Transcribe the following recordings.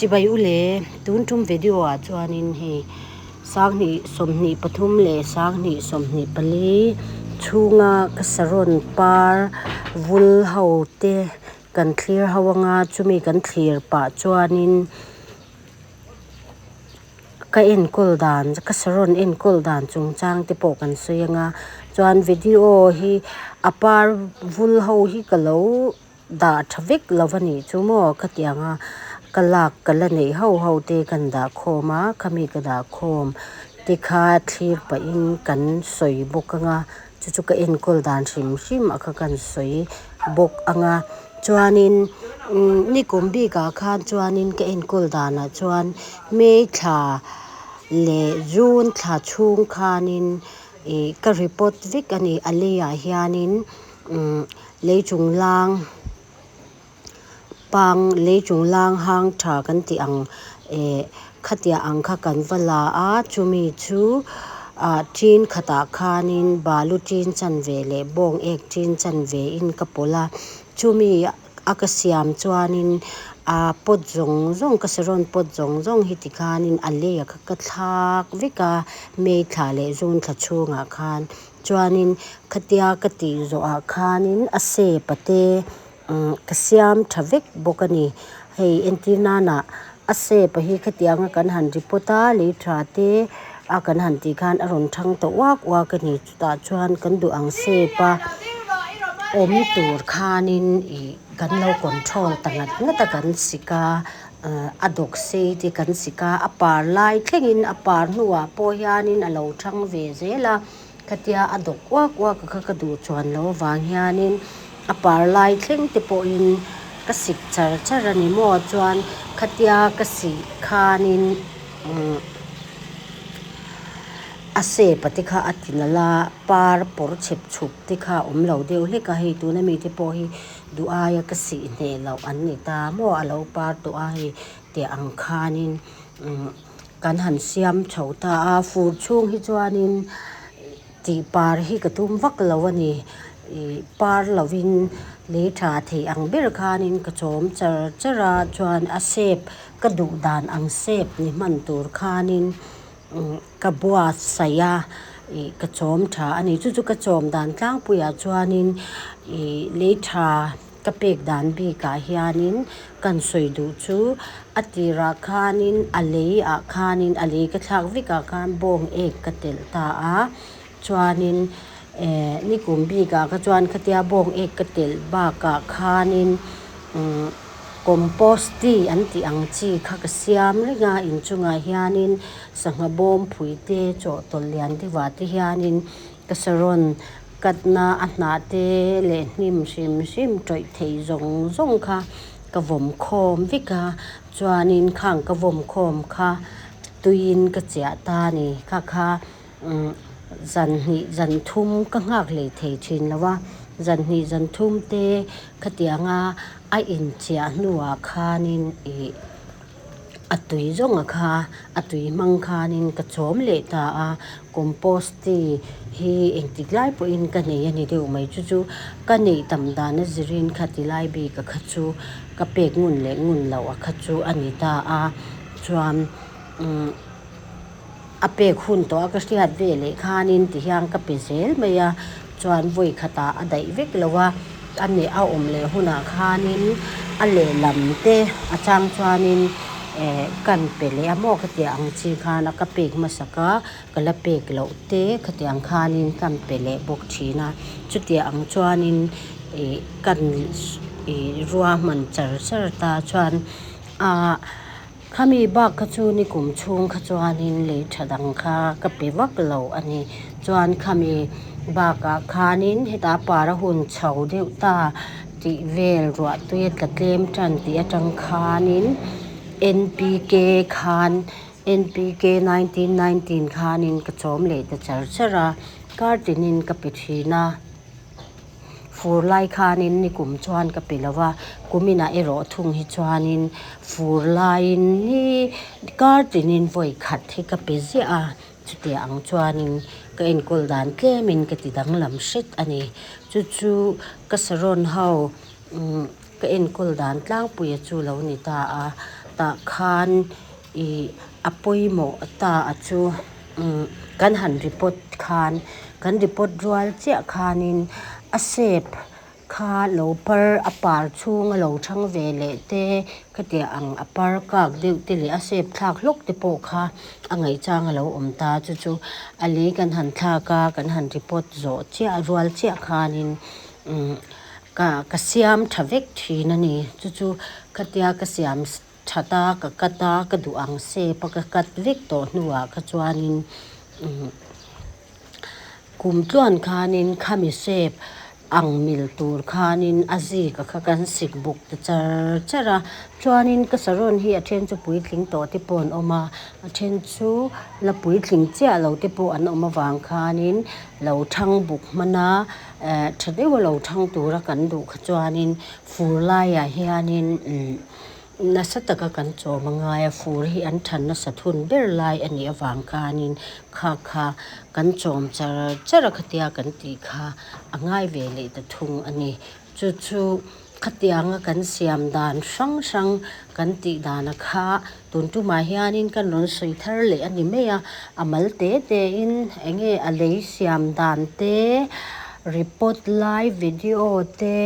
Chibai u le, tun tum video ah chuanin hei 2023 leh 2024 chhunga ka saron par vul ho te kan thlir ho anga chumi kan thlir pah chuanin ka enkawl dan ka saron enkawl dan chungchang te pawh kan sawi anga chuan video hi a par vul ho hi ka lo dah tha vek lo a nih chu maw khatiang a ka lak ka la neih ho ho te kan dah khawm a khami ka dah khawm te kha thlir pahin kan sawi bawk anga chu chu ka enkawl dan hrim hrim a kha kan sawi bawk anga chuanin umm nikum bikah khan chuanin ka enkawl danah chuan May thla leh June thla chhung khanin ih ka report vek a ni a leiah hianin umm lei chung lang pang lei chung lang hang tha kan tih ang eh khatiang ang kha kan va la a chumi chu ah tin khatah khanin balu tin chanve leh bawng ek tin chanve in ka pawlh a chumi a ka siam chuanin ah pot zawng zawng ka saron pot zawng zawng hi tikhanin a lei ah kha ka thlak vek a May thla leh June thla chhungah khan. Chuanin khatia ka tih zawhah khanin a shape a te umm ka siam tha vek bawk a ni. Hei entir nana a shape a hi khatianga kan han report a lei tha te a kan han tih khan a rawn thang ta uak uak a ni. Chutah chuan kan duh ang shape a awm tur khanin ih kan lo control ta ngat ngat a kan sik a a dawk sei te kan sik a a par lai thlengin a par hnuah pawh hianin a lo thang ve zel a khatia a dawk uak uak a kha ka duh chuan loh avang hianin a par lai thleng te pawhin ka sik char char a ni maw chuan khatia ka sih khanin umm a shape a te kha a ti nalh a par pawr chhep chhup te kha a awm lo deuh hlek a hei tuna mite pawh hi. Duh aia ka sih hneh loh an ni ta maw a lo par tawh a hei tih ang khanin kan han siam chho ta a fur chhung hi chuanin tih par hi ka tum vak lo a ni ih par lovin lei tha thei ang ber khanin ka chawm char char a chuan a shape ka duh dan ang shape ni hman tur khanin. Ka buatsaih a, ih ka chawm tha a ni. Chu chu ka chawm dan tlangpuiah chuanin ih lei tha ka pek dan bikah hianin kan sawi duh chu a tirah khanin a lei ah khanin a lei ka thlak vekah khan bawng ek ka telh ta a, chuanin eh nikum bikah kha chuan khatia bawng ek ka telh bakah khanin umm. Compost tea an tih ang chi kha ka siam reng a, inchungah hianin sangha bawm phui te chawhtawlh lian deuhah te hianin ka saron katna a hnah te leh hnim hrim hrim tawih thei zawng zawng kha ka vawm khawm vek a, chuanin khang ka vawm khawm kha tuiin ka chiah ta a ni. Kha kha umm zan hnih zan thum ka nghak hlei thei thin lo a, zan hnih zan thum te khatianga A inchiah hnuah khanin ih a tui zawnga kha a tui hmang khanin ka chawm leh ta a, compost tea hi engtik lai pawhin ka nei a ni deuh mai chu chu ka neih tam dan a zirin kha ti lai bik a kha chu ka pek ngun leh ngun loh a kha chu a ni ta a, chuan umm a pek hun tawh a ka hriat ve leh khanin ti hian ka pe zel mai a, chuan vawi khatah a daih vek lo a, a neh a awm leh hunah khanin a lehlam te a chang chuanin eh kan pe leh a maw khatiang ang chi khan a ka pek hmasak a, ka la pek loh te khatiang khanin kan pe leh bawk thin a, chutiang ang chuanin ih kan ih ruahman char char ta chuan ah. Khami bak kha chu nikum chhung kha chuanin lei tha dang kha ka pe vak lo a ni. Chuan khami bakah khanin hetah para hun chho deuh ta tih vel ruah tui a tla tlem tan tih atang khanin NPK khan NPK 1919 khanin ka chawm leh ta char char a, kar tinin ka pe thin a. Fur lai khanin nikum chuan ka pe lo va, kuminah erawh thung hi chuanin fur laiin ni kar tinin vawi khat hi ka pe ziah a, chutiang ang chuanin ka enkawl dan tlemin ka ti danglam hret a ni. Chu chu ka saron ho ka enkawl dan tlangpuia chu lo ni ta a. Tah khan ih a pawimawh ta a chu umm kan han report khan kan report rual chiah khanin a shape kha lo par a par chhunga lo thang ve leh te khatiang ang a par kak deuh te leh a shape thlak hlawk te pawh kha a ngaih chang a lo awm ta chu chu a lei kan han thlak a kan han report zawh chiah rual chiah khanin umm ka ka siam tha vek thin a ni chu chu khatia ka siam that a ka cut a ka duh ang shape a ka cut vek tawh hnuah kha chuanin umm kum tluan khanin khami shape ang mil tur khanin a zik a kha kan sik buk ta char char a chuanin ka saron hi a then chu puitling tawh te pawh an awm a a then chu la puitling chiah lo te pawh an awm avang khanin lo thang buk hman a eh tha deuh a lo thang tura kan duh kha chuanin fur laiah hianin umm nasa taka kan chawm a ngai a fur hi an than nasat hun ber lai a nih avang khanin kha kha kan chawm char char a khatia kan tih kha a ngai ve leh ta thung a ni. Chu chu khatianga kan siam dan hrang hrang kan tih dana kha tun tumah hianin kan rawn sawi thar leh a ni mai a, a mal te te in eng nge a lei siam dan te, report lai video te,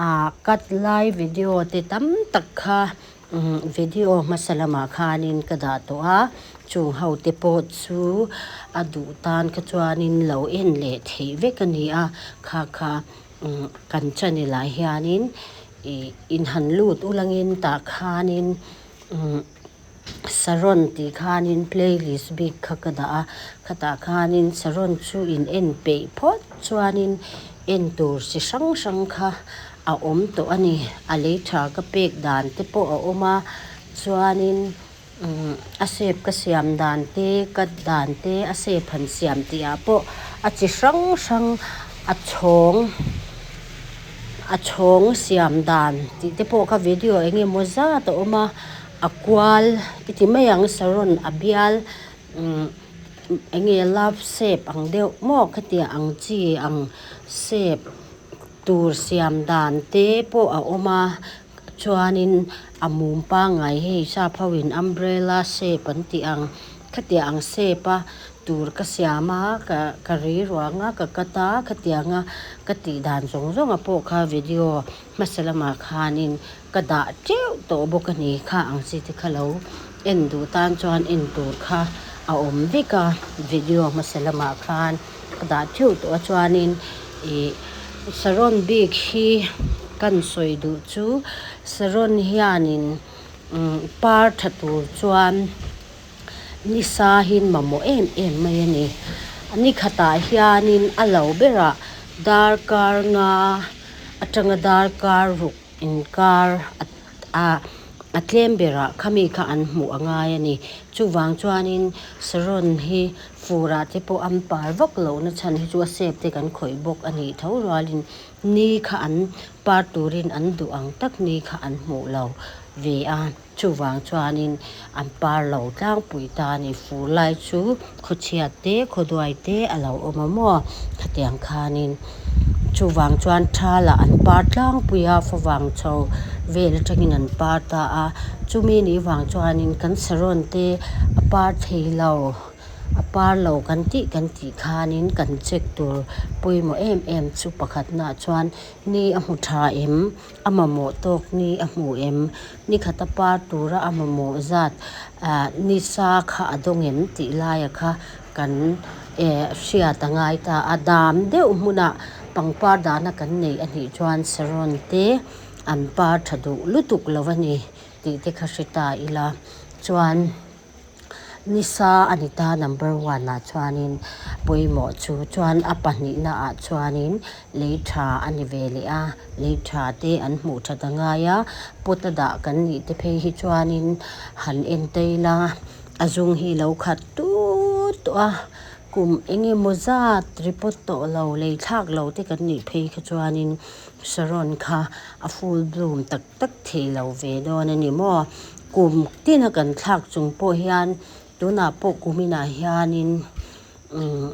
ah cut lai video te tam tak kha Video hmasa lamah khanin ka dah tawh a, chung ho te pawh chu a duh tan kha chuanin lo en leh theih vek a ni a, kha kha kan channel ah hianin ih in han lut ulangin tah khanin Saron tih khanin playlist bik kha ka dah a, khatah khanin Saron chu in en peih phawt chuanin en tur chi hrang hrang kha a awm tawh a ni. A lei tha ka pek dan te pawh a awm a, chuanin umm a shape ka siam dan te, cut dan te, a shape han siam tih ah pawh a chi hrang hrang a chhawng a chhawng siam dan tih te pawh kha video eng emaw zat a awm a. A kual i ti mai ang saron a bial umm eng nge love shape ang deuh maw khatiang ang chi ang shape tur siam dan te pawh a awm a chuanin a mum pangngai hei sap ho in umbrella shape an tih ang khatiang ang shape a tur ka siam a ka ka ri ruang a ka cut a khatiang a ka tih dan zawng zawng a pawh kha video hmasa lamah khanin. Ka dah teuh tawh bawk a ni kha ang chi te kha lo en duh tan chuan en tur kha a awm vek a video hmasa lamah khan ka dah teuh tawh a chuanin ih saron bik hi kan sawi duh chu saron hianin umm par tha tur chuan nisa hi mamawh em em mai a ni ni khatah hianin a lo berah darkar nga atanga darkar ruk. Inkar a a tlem berah khami kha an hmuh a ngai a ni. Chuvang chuanin saron hi furah te pawh an par vak lohna chhan hi chu a sep te kan khawih bawk a nih tho rualin ni kha an par turin an duh ang tak ni kha an hmuh lo ve a. Chuvang chuanin an par lo tlangpui ta a ni. Fur lai chu khawchhiat te khawduai te a lo awm a maw? Khatiang khanin chuvang chuan thalah an par tlangpui a, favang chho vel atangin an par ta a. Chumi nih vang chuanin kan saron te a par thei lo. A par lo kan tih kan tih khanin kan check tur pawimawh em em chu pakhatnaah chuan ni a hmu tha em? A mamawh tawk ni a hmu em? Ni khata par tura a mamawh zat ah nisa kha a dawng em tih laia kha kan eh hriat a ngai ta a. Dam deuh hmunah pangpar dahna kan neih a nih chuan saron te an par tha duh lutuk lo a ni tih te kha hre ta ila chuan. Nisa a ni ta number one ah chuanin pawimawh chu chuan a pahnihna ah chuanin lei tha a ni ve leh a lei tha te an hmuh that a ngai a pot a dah kan nih te phei hi chuanin han en ta ila a zung hi lo khat tut tawh a kum eng emaw zat report tawh lo lei thlak lo te kan nih phei kha chuanin saron kha a full bloom tak tak thei lo ve dawn a ni maw? Kum tina kan thlak chung pawh hian tunah pawh kuminah hianin umm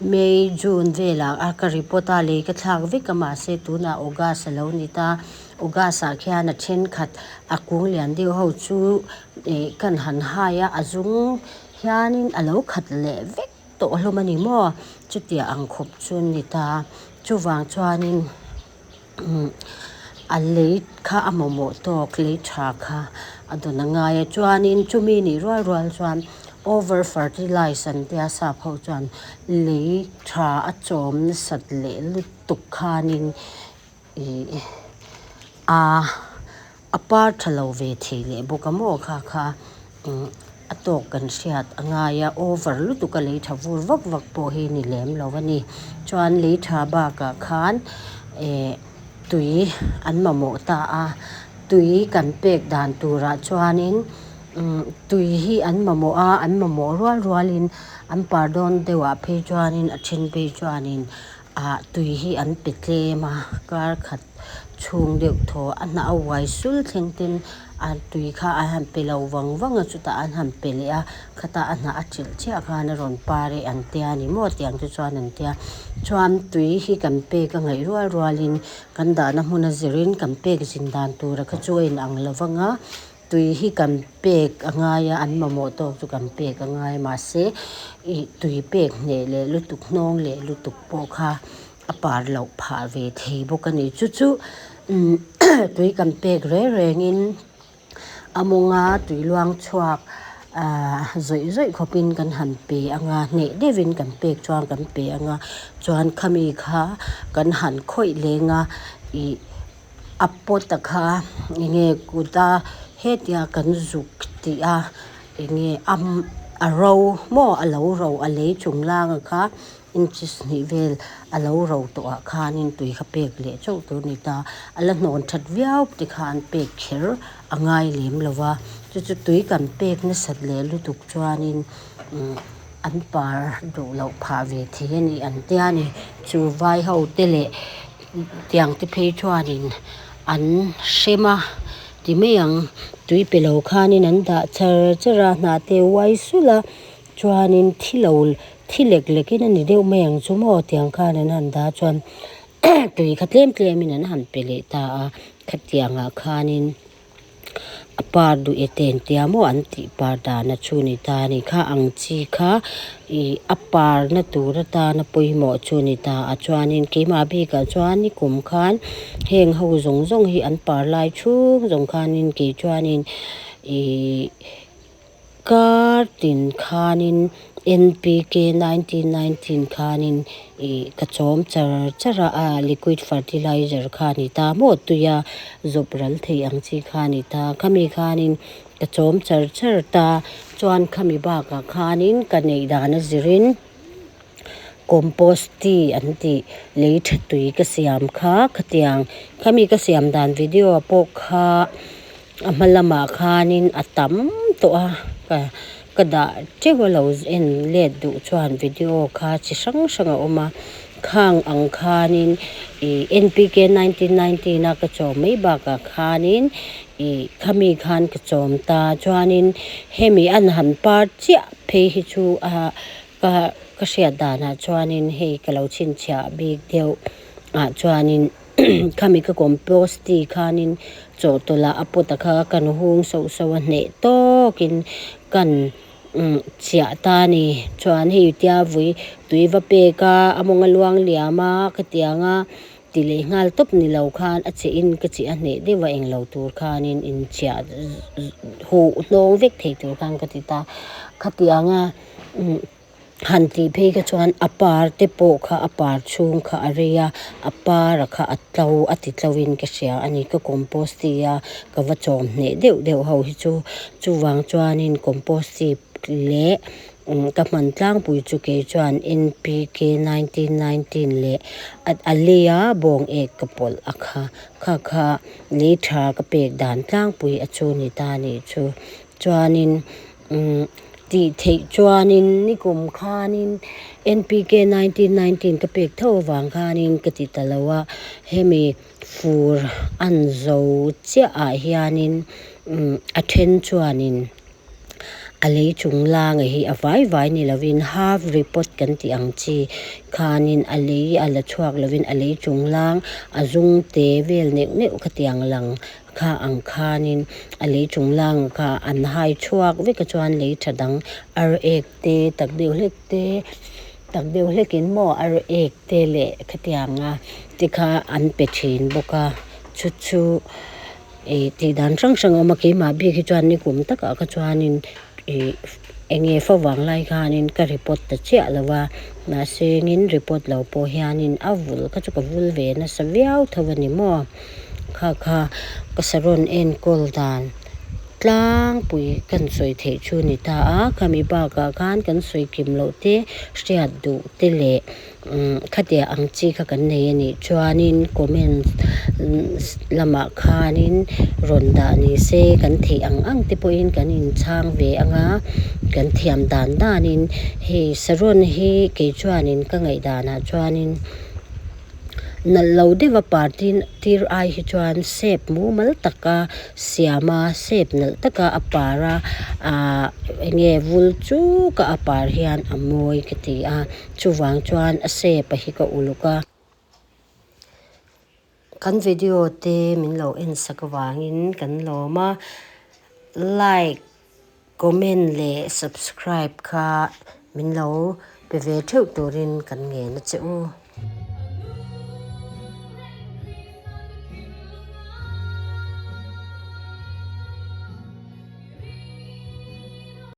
May, June velah a ka report a lei ka thlak vek a mahse tunah August a lo ni ta. August ah khian a thenkhat a kung lian deuh ho chu ih kan han hai a a zung hianin a lo khat leh vek tawh hlawm a ni maw chutiang ang khawp chu a ni ta chuvang chuanin umm a lei kha a mamawh tawk lei tha kha a dawn a ngai a chuanin chumi nih rual rual chuan over fertilize an tia sap ho chuan lei tha a chawm nasat leh lutuk khanin ih aa a par tha lo ve thei leh bawk a maw kha kha umm a tawk kan hriat a ngai a over lutuk a lei tha vur vak vak pawh hi ni lem lo a ni chuan lei tha bakah khan eh tui an mamawh ta a tui kan pek dan turah chuanin umm tui hi an mamawh a an mamawh rual rualin an par dawn deuh ah phei chuanin a then phei chuanin ah tui hi an pe tlem a kar khat chhung deuh thaw a hnah a uai sul thleng ten a tui kha an han pe lo vang vang a chutah an han pe leh a khatah a hnah a chilh chiah khan a rawn par e an tia a ni maw tiang te chuan an tia chuan tui hi kan pek a ngaih rual rualin kan dahna hmun a zirin kan pek zin dan tura kha chu a inang lo vang a tui hi kan pek a ngai a an mamawh tawk chu kan pek a ngai a mahse ih tui pek hneh leh lutuk hnawng leh lutuk pawh kha a par loh phah ve thei bawk a ni chu chu umm tui kan pek reng rengin a mawnga tui luang chhuak ahh zawih zawih khawpin kan han pe ang a hneh deuhin kan pek chuan kan pe ang a chuan khami kha kan han khawih leng a ih a pot a kha eng nge kut a hetia kan zuk tih a eng nge a ro maw a lo ro a lei chung lang a kha. Inches hnih vel a lo ro tawh ah khanin tui kha pek leh chauh tur a ni ta. A la hnawn that viau te khan pek kher a ngai lem lo va, chu chu tui kan pek nasat leh lutuk chuanin umm an par duh loh phah ve thei a ni an tia a ni. Chu vai ho te leh tiang te phei chuanin an hrem a ti mai ang tui pe lo khanin an dah char char a hnah te a uai sulh a chuanin thi lo Thi lek lekin a ni deuh mai ang chu maw tiang khan an han dah chuan tui kha tlem tlemin an han pe leh ta a khatiangah khanin a par duh e te engtia maw an tih par dana chu ni ta a ni kha ang chi kha ih a parna tur atana pawimawh chu ni ta a chuanin keimah bikah chuan nikum khan heng ho zawng zawng hi an par lai chhung zawng khanin kei chuanin ih. Kar tin khanin NPK 1919 khanin ih ka chawm char char a a liquid fertilizer kha a ni ta maw tuia zawp ral thei ang chi kha a ni ta khami khanin ka chawm char char ta chuan khami bakah khanin ka neih dan a zirin compost tea an tih lei tha tui ka siam kha khatiang khami ka siam dan video pawh kha a hma lamah khanin a tam tawh a ka ka dah teuh a lo en let duh chuan video kha chi hrang hrang a awm a khang ang khanin ih N_P_K 1919 a ka chawm mai bakah khanin ih khami khan ka chawm ta chuanin hemi an han par chiah phei hi chu a Ka ka hriat danah chuanin hei ka lo chhinchhiah bik deuh ah chuanin khami ka compost tea khanin chawhtawlh ah a pot a kha kan hung sauh sauh a hneh tawkin kan chiah ta a ni. Chuan hei tia vui tui va pek a a mawng a luang liam a ka tiang a ti leh nghal tawp ni lo khan a cheh in ka cheh a hneh deuh a englo tur khanin inchiah huh hnawng vek thei tur khan ka ti ta khatiang a. Han tih phei kha chuan a par te pawh kha a par chhung kha a rei a a par a kha a tlo a ti tlo in ka hria a ni ka compost tea a ka va chawm hneh deuh deuh ho hi chu chuvang chuanin compost tea leh ka hman tlangpui chu kei chuan NPK 1919 leh a lei a bawng ek ka pawlh a kha kha kha lei tha ka pek dan tlangpui a chu ni ta a nih chu chuanin. Tih theih chuanin nikum khanin NPK 1919 ka pek tho avang khanin ka ti ta lo a, hemi fur an zo chiah ah hianin a then chuanin A lei chung langa hi a vai vai ni lovin half repot kan tih ang chi khanin a lei a la chhuak lovin a lei chung lang a zung te vel neuh neuh khatiang lang kha ang khanin a lei chung lang kha an hai chhuak vek a chuan lei tha dang ar ek te tak deuh hlek te tak deuh hlekin maw ar ek te leh khatianga te kha an pe thin bawk a chu chu. Ih tih dan hrang hrang a awm a keimah bik hi chuan nikum takah kha chuanin ih eng nge fo vang lai khanin ka report ta chiah lo a mahse engin report lo pawh hianin a vul kha chu ka vul ve nasa viau tho a ni maw kha kha ka saron enkawl dan tlangpui kan sawi theih chu a ni ta a khami bakah khan kan sawi kim loh te hriat duh te leh. Khatia ang chi kha kan nei a nih chuanin comment lamah khanin rawn dah ni se kan theih ang ang te pawhin kan inchhang ve ang a, kan thiam dan danin hei saron hi kei chuanin ka ngaih danah chuanin nalh lo deuha par tir ai hi chuan shape mumal taka siam a shape nalh taka a par a ahh eng nge vul chuk a a par hian a mawi ka ti a. Chuvang chuan a shape a hi ka uluk a. Kan video te min lo en sak avangin kan lawm a, like, comment leh subscribe kha min lo pe ve theuh turin kan ngen a che u.